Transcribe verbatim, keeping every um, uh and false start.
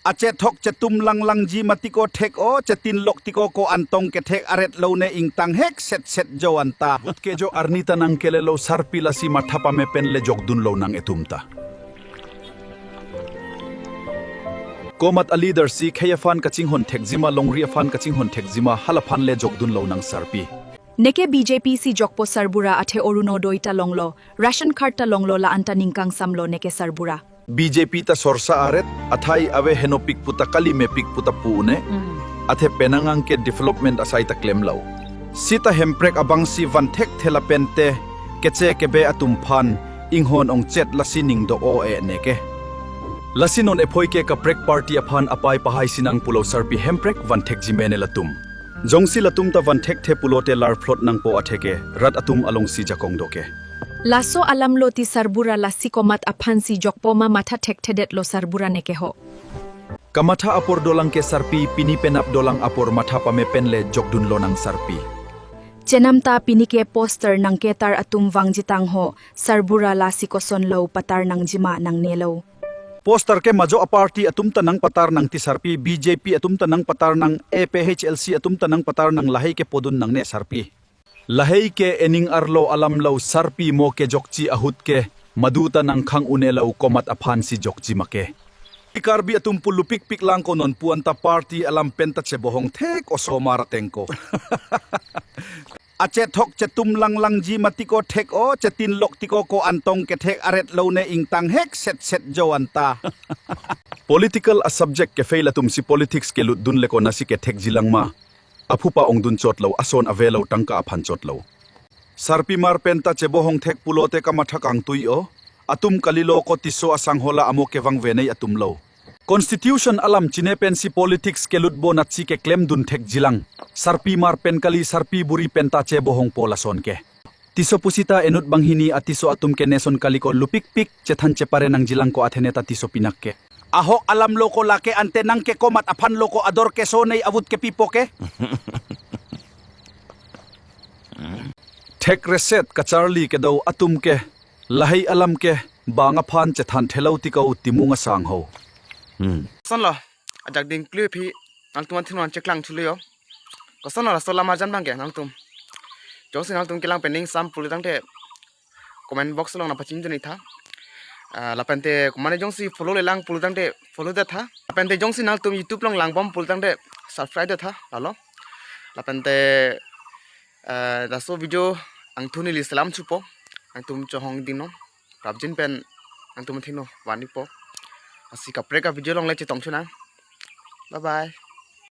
Achethok chetum langlangji mati ko thek-o, chetin lok ti ko ko-an tong kethek aret lo ne ingtang hek set set jo anta. Ahut ke jo arni ta nangkelelo sarpi, lasi matha pame pen le jokdun lonang etum ta. Komat a leader si khei aphan kachinghon thekji ma, longri aphan kachinghon thekji ma, hala aphan le jokdun lonang sarpi. Neke B J P si jokpo sarbura, athe Orunodoi ta longlo, ration card ta longlo, la-an ta ning kangsamlo neke sarbura. B J P ta sorsa aret, athai ave henopik pu ta kali mepik pu ta pu une. Mm. Athe penang anke development asai ta klemlo. Sita Hemprek abang si van thekthe lapen te keche kebe atum aphan inghon ongchet, lasi ning do-o e neke. Lasi non ephoi ke kaprek party aphan apai pahai si nangpulo sarpi, Hemprek van thekji mene latum. Jongsi latum ta van thekthe pulote lar phlot nangpo, athe ke rat atum along si jakong do ke. Laso alam lo ti sarbura, lasi komat aphan si jokpo ma, matha thekthedetlo sarbura neke ho. Kamatha apor dolang ke sarpi, pini penap dolang apor, matha pame pen le jokdun lonang sarpi. Chenam ta pini ke poster nangketar atum vangji tang ho sarbura, lasi koson lo, patar nangji ma nangnelo. Poster ke majo a party atum ta nangpatar nang ti sarpi, B J P atum ta nangpatar nang, A P H L C atum ta nangpatar nang, lahei ke podun nangne sarpi. Lahei ke ening arlo alam lo sarpi, mo kejokji ahut ke madu ta nangkhang unelo, komat aphan si jokji ma ke. Karbi atum pu lupikpik lang ko, non pu anta party alam pen ta chebohong thek osomar ateng ko. Achethok chetum langlangji mati ko thek-o, chetin lok ti ko ko-an tong kethek aret lo ne ingtang hek set set jo anta. Political a subject ke fail atum si politics kelut dunle konatsi kethekji lang ma. Aphupa ongdun chotlo, ason avelo, tangka aphan chotlo. Sarpimar pen ta chebohong thek pulote kamatha kangtui-o atum kalilo ko, Tisso asangho la amo kevang venei atum lo. Constitution alam chine pensi politics kelutbonatsi keklemdun thekji lang. Sarpimar pen kali, sarpi buri pen ta chebohongpo lason ke. Tisso pusita inut banghini a Tisso atum ke neson kali ko, lupikpik chethan chepare nangji lang ko, athene ta Tisso pinak ke. Ahok alam lo ko lake, ante nang ke komat aphan lo ko ador keso nei avut kepipo ke. Thek reset kacharli kedo atum ke lahei alam ke bang aphan chethan thelo ti ko, Timung asangho. Hmm. Kosonlo, ajak ding kli phi, nangtum an thinwan cheklang thulo yo. Kosonlo laso lam arjan bang ke nangtum. Jongsi nangtum kelang pen ning sam pulo tangte comment box along nangpachini tha. Ah, lapente kumane jongsi follow le lang pulo tangte follow det tha. Lapente jongsi nangtum YouTube along langbom pulo tangte subscribe det tha, lalo. Lapente, ah, laso video angthuni li selam thupo. Nangtum chohong dingno. Prapjin pen nangtum thino vanipo. Lasi kaprek a video along le chetong chunang. Bye bye.